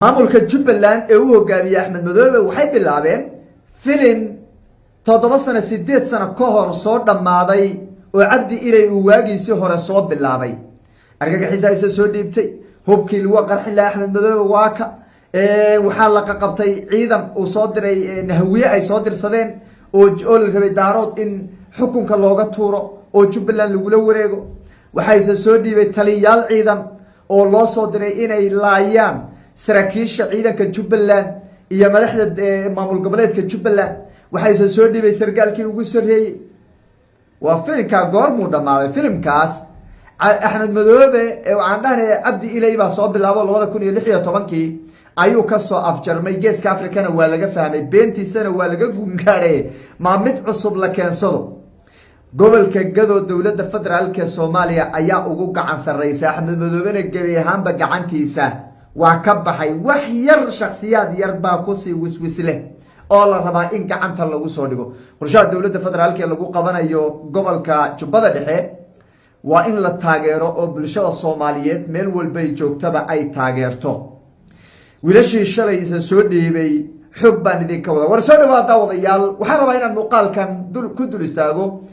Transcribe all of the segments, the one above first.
Maamulka Jubbaland ee u hogaamiyey Axmed Madoobe waxay bilaabeen filin 7 sano, 8 sano ka hor soo dhammaaday oo Cabdi Ilay uu waagiisii hore soo bilaabay. Argagixisaa isa soo dhiibtay, hubkii lagu qarxin laha Axmed Madoobe waa ka. Waxaa la qaqabtay ciidan uu soo diray Hawiye ay soo dirsadeen oo la rabay Daarood in xukunka looga tuuro oo Jubbaland lagula wareego. Waxayse soo dhiibay taliyayaal ciidan oo loo soo diray inay laayaan saraakiisha ciidanka Jubbaland iyo madaxda maamul goboleedka Jubbaland. Waxayse soo dhiibay sargaalkii ugu sarreeyey. Waa filimkaa goormuu dhammaaday filimkaas? Axmed Madoobe waxaan dhahnay Cabdi Ilay baa soo bilaabo, 2016-kii ayuu kasoo afjarmay. Geeska Africana waa laga fahmay, beentiisana waa laga gungaadhay. Maa mid cusub la keensado? Gobolka Gado dowladda federaalka Soomaaliya ayaa ugu gacan sarreysa. Axmed Madoobena gebi ahaanba gacantiisa waa ka baxay. Wax yar, shaksiyaad yar baa kusii wiswis leh oo la rabaa in gacanta lagu soo dhigo. Qorshaha dowladda federaalka ee lagu qabanayo gobolka Jubbada Dhexe waa in la taageero oo bulshada Soomaaliyeed meel walbay joogtaba ay taageerto. Wiilashii shalaysa soo dhiibay xog baan idinka wada. War soo dhawaad, daawadayaal. Waxaan rabaa inaan muuqaalkan ku dul istaago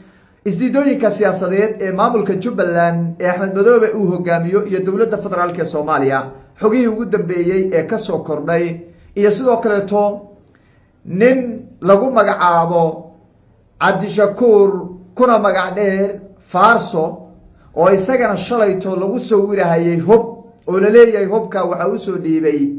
isdiidooyinka siyaasadeed ee maamulka Jubbaland ee Axmed Madoobe uu hogaamiyo iyo dowladda federaalka ee Soomaaliya, xogihii ugu dambeeyey ee kasoo kordhay, iyo sidoo kaleeto nin lagu magacaabo Cabdishakuur, kuna magac dheer Faarso, oo isagana shalayto lagu soo wirahayay hub oo laleeyahay hubka waxaa usoo dhiibay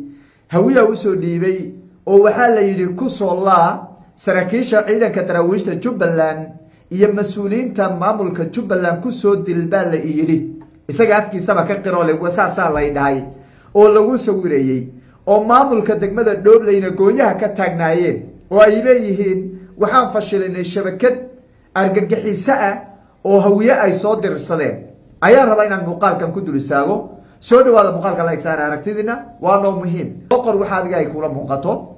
Hawiya usoo dhiibay, oo waxaa la yidhi kusoo laa saraakiisha ciidanka daraawiishta Jubbaland iyo mas-uuliyiinta maamulka Jubbaland, kusoo dil baa la yidhi. Isaga afkiisaba ka qiroole, saasaa lay dhahay, oo lagu sawirayey oo maamulka degmada Dhoobleyna gooyaha ka taagnaayeen oo ay leeyihiin waxaan fashilinay shabakad argagixiso ah oo Hawiye ay soo dirsadeen, ayaan rabaa inaan muuqaalkan ku dul istaago. Soo dhawaada, muuqaalka la egsaana, aragtidiina waa noo muhiim. Boqor, waxa adiga ay kula muuqato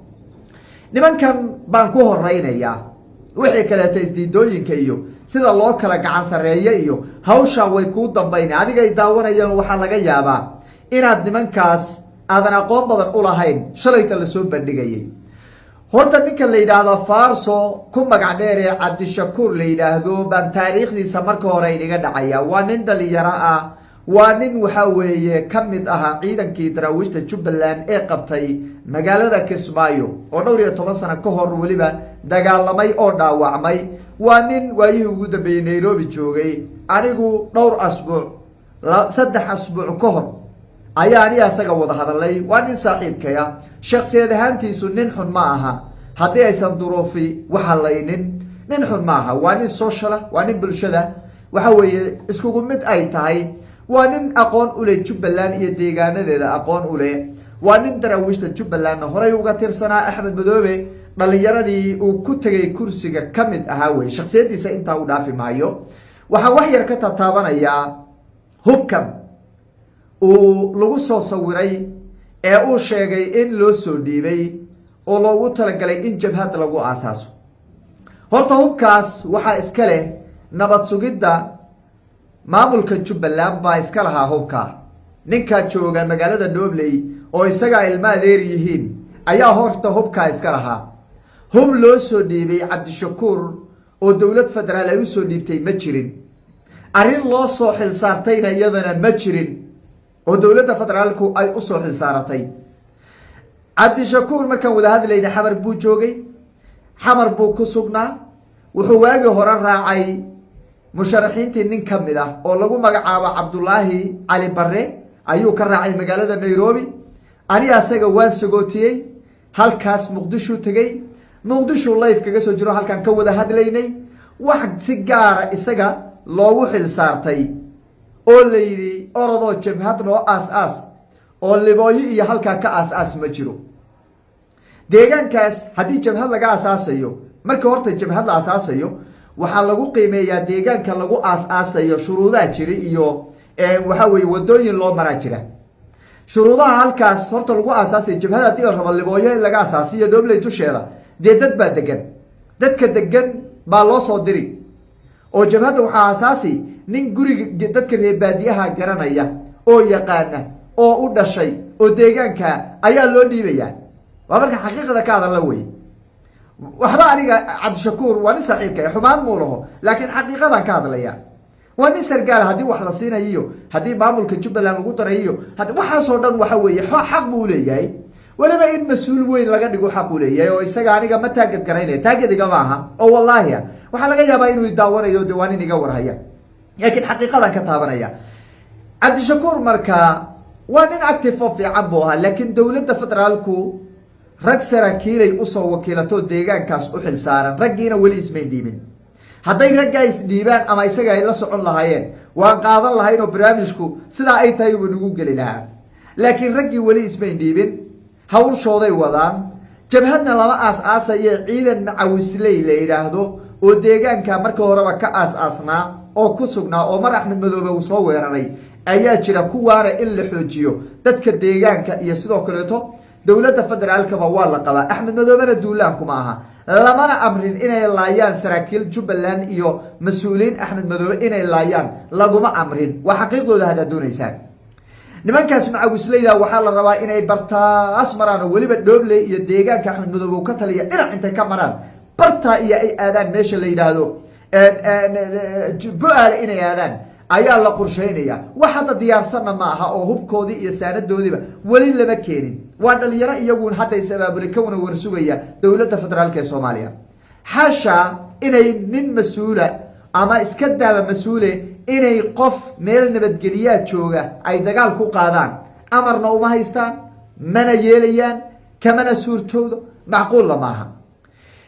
nimankan baan ku horeynayaa. Wixii kaleeta, isdiidooyinka iyo sida loo kala gacan sarreeye iyo hawshaa way kuu dambayna. Adigay daawanayaan, waxaa laga yaabaa inaad nimankaas aadan aqoon badan u lahayn shalayta lasoo bandhigayay. Horta ninka la yidhaahdo Faarso, ku magac dheer ee Cabdishakuur la yidhaahdo, baan taariikhdiisa marka hore inaga dhacaya. Waa nin dhalinyaro ah, waa nin waxa weeye ka mid ahaa ciidankii daraawiishta Jubbaland ee qabtay magaalada Kismaayo oo dhowr iyo toban sano ka hor weliba dagaalamay oo dhaawacmay. Waa nin waayihii ugu dambeeyey Nairobi joogay. Anigu dhowr asbuuc, 3 asbuuc ka hor ayaa ani asaga wada hadalay. Waa nin saaxiibkaya. Shaksiyad ahaantiisu nin xun ma aha, haddii aysan duruufi waxalaynin nin xun ma aha. Waa nin social ah, waa nin bulshada waxa weeye iskugu mid ay tahay, waa nin aqoon uleh Jubbaland iyo deegaanadeeda aqoon uleh, waa nin daraawiishta Jubbalandna horay uga tirsanaa. Axmed Madoobe dhalinyaradii uu ku tegay kursiga ka mid ahaa wey. Shaksiyaddiisa intaa u dhaafi maayo. Waxaa wax yar ka tataabanayaa hubkan uu lagu soo sawiray ee uu sheegay in loo soo dhiibay oo loogu talagalay in jabhad lagu aasaaso. Horta hubkaas waxaa iska leh nabad sugidda maamulka Jubbaland baa iska lahaa hubka. Ninkaa jooga magaalada Dhobley oo isagaa ilmo adeer yihiin ayaa horta hubkaa iska lahaa. Hub loo soo dhiibay Cabdishakuur oo dowlad federaal ay usoo dhiibtay ma jirin. Arrin loo soo xilsaartayna iyadana ma jirin oo dowladda federaalku ay usoo xilsaaratay. Cabdishakuur markaan wada hadlayna Xamar buu joogay, Xamar buu ku sugnaa. Wuxuu waagii hore raacay musharaxiintii nin ka mid ah oo lagu magacaabo Cabdulaahi Cali Barre ayuu ka raacay magaalada Nairobi. Ani asaga waan sagootiyey. Halkaas Muqdishuu tegey, Muqdishuu live kaga soo jiro, halkaan ka wada hadlaynay. Wax si gaara isaga loogu xil saartay oo la yidhi orodoo jabhad noo aas aas oo Libooyo iyo halkaa ka aas aas ma jiro. Deegaankaas haddii jabhad laga asaasayo, marka horta jabhad la asaasayo waxaa lagu qiimeeyaa deegaanka lagu aas-aasayo. Shuruudaha jira iyo waxa weye wadooyin loo maraa jira. Shuruudaha halkaas horta lagu aasaasaya jabhada, haddii la rabo Libooyo in laga asaasiyo Dhobley dusheeda, dee dad baa degan, dadka degan baa loo soo diri oo jabhadda waxaa asaasi nin guriga dadka reer baadiyaha garanaya oo yaqaana oo u dhashay. Oo deegaanka ayaa loo dhiibayaa. Waa marka xaqiiqda ka hadalla wey. Waxba aniga Cabdishakuur waa nin saaxiibka, xumaan muu laho, laakiin xaqiiqadan ka hadlaya. Waa nin sargaal. Haddii wax la siinayiyo, haddii maamulka Jubbaland lagu darayiyo, waxaasoo dhan waxa weeye xaq buu leeyahay. Weliba in mas-uul weyn laga dhigo xaq u leeyahay. Oo isaga aniga ma target garaynaya, target igama aha oo wallaahi a waxaa laga yaabaa inuu daawanayo. De waa nin iga warhaya, laakiin xaqiiqadan ka taabanaya. Cabdishakuur marka waa nin active oo fiican buu ahaa, laakiin dowladda federaalku rag saraakiilay usoo wakiilatoo deegaankaas u xil saaran. Raggiina weli ismayn dhiibin. Hadday raggaa isdhiibaan ama isaga ay la socon lahaayeen, waan qaadan lahayn oo barnaamijku sidaa ay tahay buu nagu geli lahaa. Laakiin raggii weli ismayn dhiibin, hawshooday wadaan. Jabhadna lama aas-aasayo. Ciidan Macawisley la yidhaahdo oo deegaanka marka horeba ka aas-aasnaa oo ku sugnaa oo mar Axmed Madoobe uu soo weeraray ayaa jira. Kuwaana in la xoojiyo dadka deegaanka iyo sidoo kaleeto dowladda federaalkaba waa la qabaa. Axmed Madoobena duulaankuma aha, lamana amrin inay laayaan saraakiil Jubbaland iyo mas-uuliyiin Axmed Madoobe inay laayaan laguma amrin. Waa xaqiiqdooda haddaad doonaysaan. Nimankaas Macawisleyda waxaa la rabaa inay bartaas maraan oo weliba Dhoobley iyo deegaanka Axmed Madoobe uu ka taliya dhinac intay ka maraan, bartaa iyo ay aadaan meesha la yidhaahdo Bo-aale inay aadaan ayaa la qorsheynaya. Wax hadda diyaarsanna ma aha oo hubkoodii iyo saanadoodiiba weli lama keenin. Waa dhalinyaro iyagun hadda is abaabulay, kawana warsugaya dowladda federaalka ee Soomaaliya. Xaasha inay nin mas-uula ama iska daaba mas-uule, inay qof meel nabadgeliyaa jooga ay dagaal ku qaadaan, amarna uma haystaan, mana yeelayaan, kamana suurtoodo, macquulla maaha.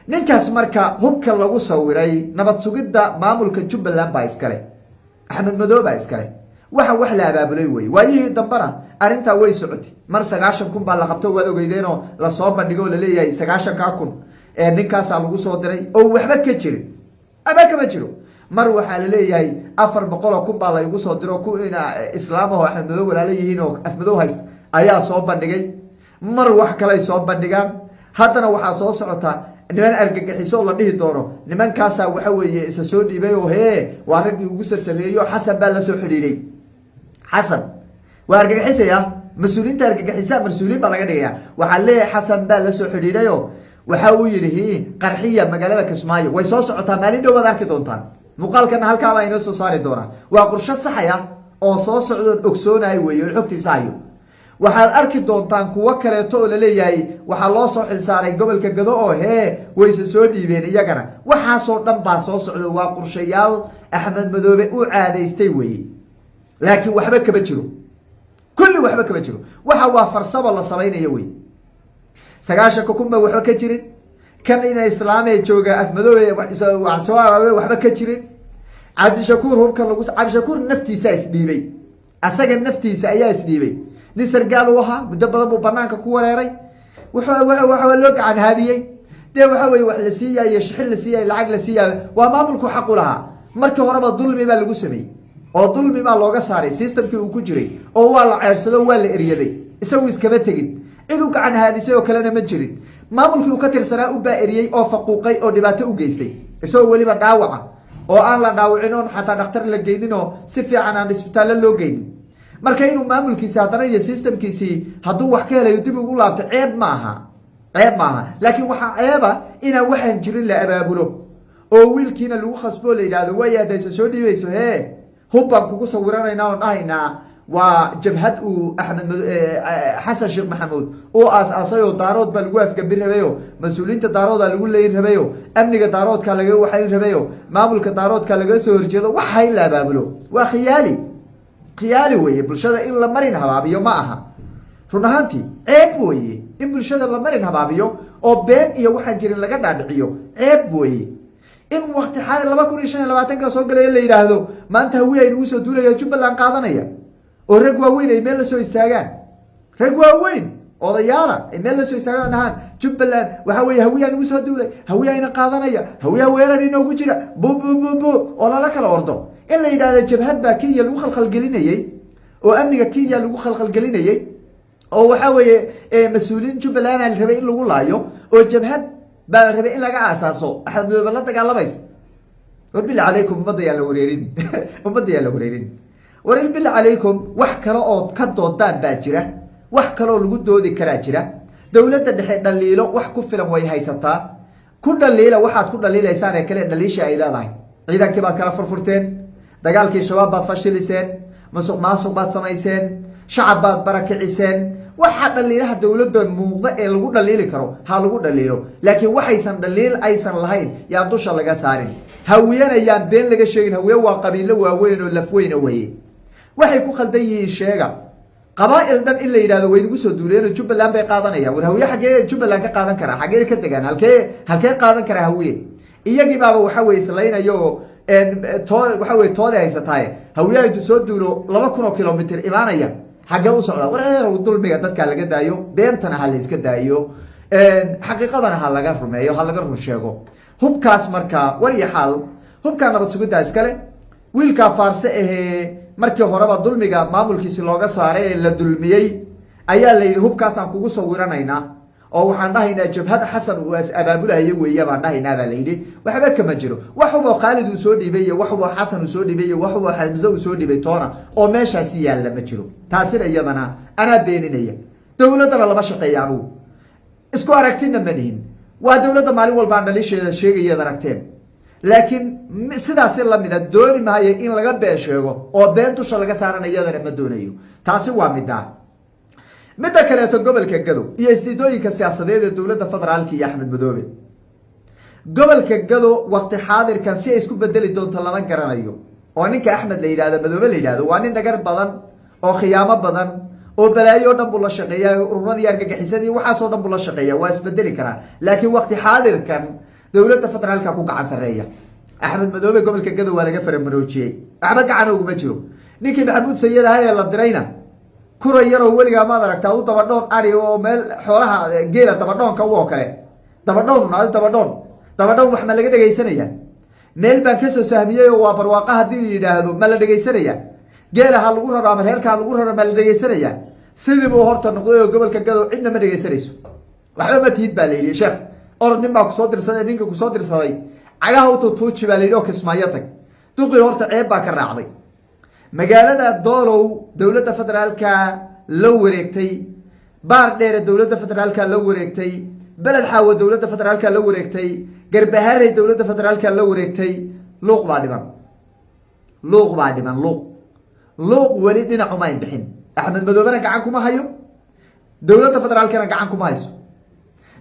Ninkaas marka hubka lagu sawiray, nabad sugidda maamulka Jubbaland baa iskale, Axmed Madoobe baa iskale. Waxa wax la abaabulay wey. Waayihii dambena arrintaa way socotay. Mar 90,000 baa la qabto, waad ogeydeenoo lasoo bandhigo oo laleeyahay 90-kaa kun ee ninkaasaa lagu soo diray oo waxba ka jirin ama kama jiro. Mar waxaa laleeyahay 400,000 baa laygu soo diro, ku ina islaamaho Axmed Madow walaala yihiin oo Afmadow haysta ayaa soo bandhigay. Mar wax kaley soo bandhigaan. Haddana waxaa soo socota niman argagixiso oo la dhihi doono nimankaasaa waxa weeye isa soo dhiibay oo hee waa raggii ugu sarsareeyo, Xasan baa lasoo xidhiidhay, Xasan waa argagixisaya, mas-uuliyiinta argagixisa mas-uuliyiin baa laga dhigaya. Waxaa leeyahay Xasan baa lasoo xidhiidhayo, waxa uu yidhi hi qarxiya magaalada Kismaayo. Way soo socotaa, maalin dhow baad arki doontaan. Muuqaalkana halkaabaa inoo soo saari doonaa. Waa qorsho saxaya oo soo socdoon ogsoonahay weeye oo xogtiisa hayo. Waxaad arki doontaan kuwo kaleeto oo laleeyahay waxaa loo soo xilsaaray gobolka Gado oo hee wayse soo dhiibeen iyagana. Waxaasoo dhan baa soo socda. Waa qorshayaal Axmed Madoobe u caadaystay weeye, laakiin waxba kama jiro, kulli waxba kama jiro. Waxa waa farsamo la samaynayo wey. 90-ka kun ba waxba ka jirin. Kan ina islaamee jooga Afmadoobe wax soo abaabe waxba ka jirin. Cabdishakuur hubka lagu, Cabdishakuur naftiisaa isdhiibay, asaga naftiisa ayaa isdhiibay. Nin sargaal u ahaa, muddo badan buu banaanka ku wareeray. Waxa loo gacan haadiyey dee waxa weye wax la siiyayo, shixin la siiyayo, lacag la siiyayo, waa maamulku xaq u lahaa. Markii horeba dulmi baa lagu sameeyey oo dulmi baa looga saaray systemkii uu ku jiray oo waa la ceersado, waa la eryaday. Isagu iskama tegin, cid u gacan haadisay oo kalena ma jirin. Maamulkii uu ka tirsanaa u baa eriyey oo faquuqay oo dhibaato u geystay, isagoo weliba dhaawaca oo aan la dhaawicin oon xataa dhakhtar la geynin oo si fiican aan isbitaallo loo geynin. Marka inuu maamulkiisi haddana iyo systemkiisii hadduu wax ka helayo dib ugu laabto, ceeb ma aha, ceeb maaha. Laakiin waxaa ceeba inaan waxaan jirin la abaabulo oo wiilkiina lagu khasbo, la yidhahdo waaya haddaysa soo dhiibayso, hee hub baan kugu sawiranaynaa oon dhahaynaa waa jabhad uu Axmed Xasan Sheekh Maxamuud uu aas-aasay oo Daarood baa lagu afgambin rabayo, mas-uuliyiinta Daaroodaa lagu leyin rabayo, amniga Daaroodkaa laga waxayn rabayo, maamulka Daaroodkaa laga soo horjeedo. Waxa in la abaabulo waa khiyaali, khiyaali weeye. Bulshada in la marin habaabiyo ma aha. Run ahaantii ceeb weeye in bulshada la marin habaabiyo oo been iyo waxaan jirin laga dhaadhiciyo, ceeb weeye. In wakti xaali 2025-ka soo galaya la yidhaahdo maanta Hawiye aynagu soo duulaya, Jubbaland qaadanaya, oo rag waaweyn ay meel la soo istaagaan, rag waaweyn odayaala ay meel la soo istaagaan, dhahaan Jubbaland waxa weye Hawiyaa nagu soo duulay, Hawiyaa ina qaadanaya, Hawiyaa weerar inoogu jira, bu bu bu bu oo lala kala ordo. In la yidhahdo jabhad baa Kenya lagu khalkhalgelinayey oo amniga Kenya lagu khalkhalgelinayey oo waxa weeye mas-uuliyiin Jubbaland la rabay in lagu laayo oo jabhad baa la rabay in laga aasaaso Axmed Madoobe la dagaalamaysa. War bila calaykum, ummadda yaan la wareerin, ummadda yaan la wareerin. War il bila calaykum, wax kale ood ka doodaan baa jira. Wax kaloo lagu doodi karaa jira? Dowladda dhexe dhaliilo wax ku filan way haysataa. Ku dhaliila waxaad ku dhaliilaysaan ee kale dhaliisha ay leedahay. Ciidankii baad kala furfurteen, dagaalkii Shabaab baad fashiliseen, musuq maasuq baad samayseen, shacab baad barakiciseen. Waxa dhaliilaha dowladda muuqda ee lagu dhaliili karo ha lagu dhaliilo, laakiin waxaysan dhaliil aysan lahayn yaan dusha laga saarin. Hawiyana yaan been laga sheegin. Hawiye waa qabiilo waaweyn oo lafweyna weye. Waxay ku khaldan yihiin sheega. Qabaa'il dhan in la yidhahdo way nagu soo duuleen, Jubbaland bay qaadanayaan. War Hawiye xaggee Jubbaland ka qaadan karaa? Xaggee ka degaan? Halkee qaadan karaa Hawiye? Iyagii baaba waxa weye islaynayo oo too waxa weye toode haysataaye. Hawiyaha intuu soo duulo 2000 oo kilomitr imaanaya, xaggee u socda? War eerow, dulmiga dadkaa laga daayo, beentana ha la iska daayo, xaqiiqadana ha laga rumeeyo, ha laga run sheego. Hubkaas marka war iyo xaal, hubkaa nabad sugiddaa iskale. Wiilkaa Faarse ahee markii horeba dulmiga maamulkiisi looga saaray ee la dulmiyey ayaa la yidhi, hubkaasaan kugu sawiranaynaa oo waxaan dhahaynaa jabhad Xasan uu as abaabulahayo weeye baan dhahaynaa baa la yidhi. Waxba kama jiro. Wax huboo Khaalid uu soo dhiibay iyo wax huboo Xasan uu soo dhiibay iyo wax huboo Xamse uu soo dhiibay toona oo meeshaasi yaalla ma jiro. Taasina iyadana anaa beeninaya. Dowladdana lama shaqeeya anugu, isku aragtina ma nihin. Waa dowladda maalin walbaan dhaliisheeda sheegayaad aragteen, laakiin sidaasi lamida dooni maayo in laga been sheego oo been dusha laga saarana, iyadana ma doonayo. Taasi waa middaa. Midda kaleeto, gobolka Gado iyo isdiidooyinka siyaasadeed ee dowladda federaalka iyo Axmed Madoobe. Gobolka Gado wakti xaadirkan si ay isku bedeli doonto lama garanayo, oo ninka Axmed la yidhahdo, Madoobe la yidhahdo, waa nin dhagar badan oo khiyaamo badan oo balaayo o dhan buu la shaqeeya, ururadii argagixisadii waxaasoo dhan buu la shaqeeya. Waa isbedeli karaa, laakiin wakti xaadirkan dowladda federaalka ku gacan sarreeya. Axmed Madoobe gobolka Gado waa laga faramaroojiyey, waxba gacan uguma jiro. Ninkii Maxamuud Sayid ahaa ee la dirayna, kura yaroo weligaa maad aragtaa u dabadhoon ari oo meel xoolaha geela dabadhoonka u oo kale dabadhoon adi dabadhoon dabadhoon, wax ma laga dhegaysanaya? Meel baan kasoo sahmiyey oo waa barwaaqa haddii la yidhaahdo, ma la dhegaysanaya? Geela ha lagu raro ama reerka ha lagu raro, ma la dhegaysanaya? Sidii buu horta noqday oo gobolka Gado cidna ma dhegaysanayso. Waxba ma tihid baa la yidhi. Sheekh orod, nin baa kusoo dirsaday, ninka kusoo dirsaday cagaha u tutuuji baa la yidhi oo Kismaayo tag. Duqii horta ceeb baa ka raacday. Magaalada Doolow dowladda federaalka la wareegtay, Baar Dheere dowladda federaalka la wareegtay, Beled Xaawo dowladda federaalka la wareegtay, Garbaharey dowladda federaalka la wareegtay. Luuq baa dhiman, Luuq baa dhiman. Luuq weli dhinacumayn bixin. Axmed Madoobena gacan kuma hayo, dowladda federaalkana gacan kuma hayso.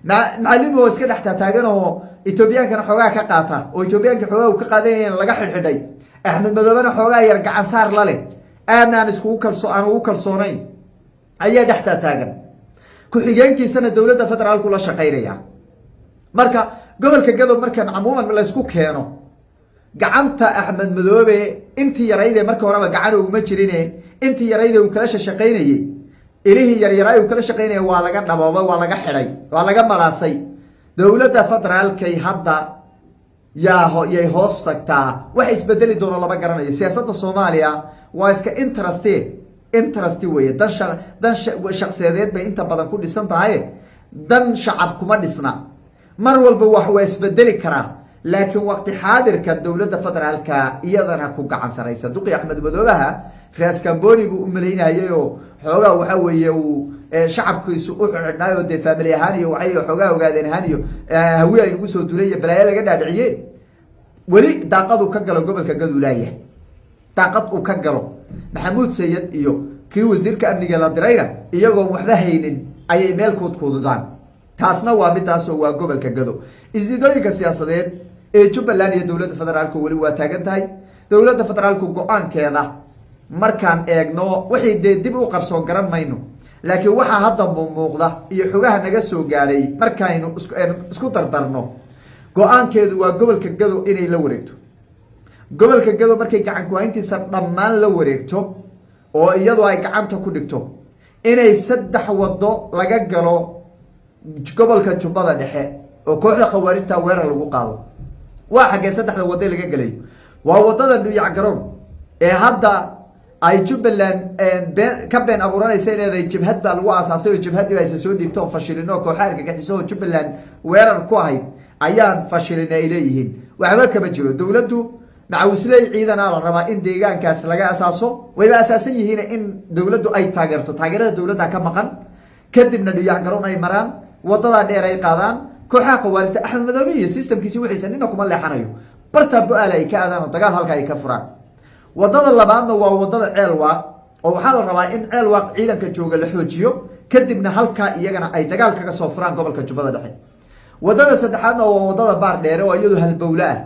Macalimi oo iska dhex taataagan oo Etoobiyaankana xoogaa ka qaata, oo Etoobiyaanka xoogaa uu ka qaadanaya laga xidhxidhay, Axmed Madoobena xoogaa yar gacan saar la leh, aadna aan iskugu kalso aan ugu kalsoonayn ayaa dhex taataagan. Ku-xigeenkiisana dowladda federaalku la shaqaynaya. Marka gobolka Gadow markan camuuman laysku keeno, gacanta Axmed Madoobe intii yarayde marka horeba gacan uguma jirine, intii yarayde uu kala shaqaynayey, ilihii yaryaraay uu kala shaqaynaya waa laga dhaboobay, waa laga xidhay, waa laga malaasay. Dowladda federaalkay hadda yaa yay hoos tagtaa. Wax isbedeli doono lama garanayo. Siyaasadda Soomaaliya waa iska interest weeye. Dan shaqsiyadeed bay inta badan ku dhisan tahay, dan shacab kuma dhisna. Mar walba wax waa isbedeli karaa, laakiin waqti xaadirka dowladda federaalka iyadana ku gacan saraysa. Duqi Axmed Madoobaha Raas Camboni buu u malaynayay oo xoogaa waxa weeye uu shacabkiisu u xidhnaayo, dee family ahaan iyo waxay xoogaa ogaadeen ahaan iyo hawi ay ugu soo dulay iyo balaayo laga dhaadhiciyeen. Weli daaqadu ka galo gobolka Gaduulaaya, daaqad uu ka galo Maxamuud Sayid iyo kii wasiirka amniga la dirayna, iyagoon waxba haynin ayay meel kuudkuududaan. Taasna waa midaasoo waa gobolka Gado. Isdiidooyinka siyaasadeed ee Jubbaland iyo dowladda federaalku weli waa taagan tahay. Dowladda federaalku go-aankeeda markaan eegno, wixii dee dib u qarsoon garan mayno, laakiin waxaa hadda muuqda iyo xogaha naga soo gaadhay markaynu isku dardarno, go-aankeedu waa gobolka Gado inay la wareegto. Gobolka Gado markay gacan ku-hayntiisa dhammaan la wareegto oo iyadoo ay gacanta ku dhigto, inay saddex wado laga galo gobolka Jubbada Dhexe oo kooxda khawaarijta weerar lagu qaado. Waa xaggee saddexda wado laga gelayo? Waa wadada Dhuyac Garoon ee hadda ay Jubbaland been ka been abuuranaysa, ineeday jabhad baa lagu aasaasay oo jabhaddii aysa soo dhiibto oo fashilin oo kooxa argagixiso oo Jubbaland weerar ku ahayd ayaan fashilin ay leeyihiin. Waxba kama jiro. Dowladdu Macawisley ciidanaa la rabaa in deegaankaas laga asaaso. Wayba asaasan yihiin, in dowladdu ay taageerto, taageerada dowladda ka maqan. Kadibna Dhiyax Garoon ay maraan, wadadaa dheer ay qaadaan. Kooxaha khawaarijta, Axmed Madoobe iyo systemkiisi wixiisa nina kuma leexanayo. Bartaa Bo-aale ay ka aadaan oo dagaal halka ay ka furaan. Wadada labaadna waa wadada Ceelwaaq, oo waxaa la rabaa in Ceelwaaq ciidanka jooga la xoojiyo, kadibna halkaa iyagana ay dagaal kaga soo furaan gobolka Jubbada Dhexe. Wadada saddexaadna waa wadada Baar Dheere, oo iyadu halbowle ah.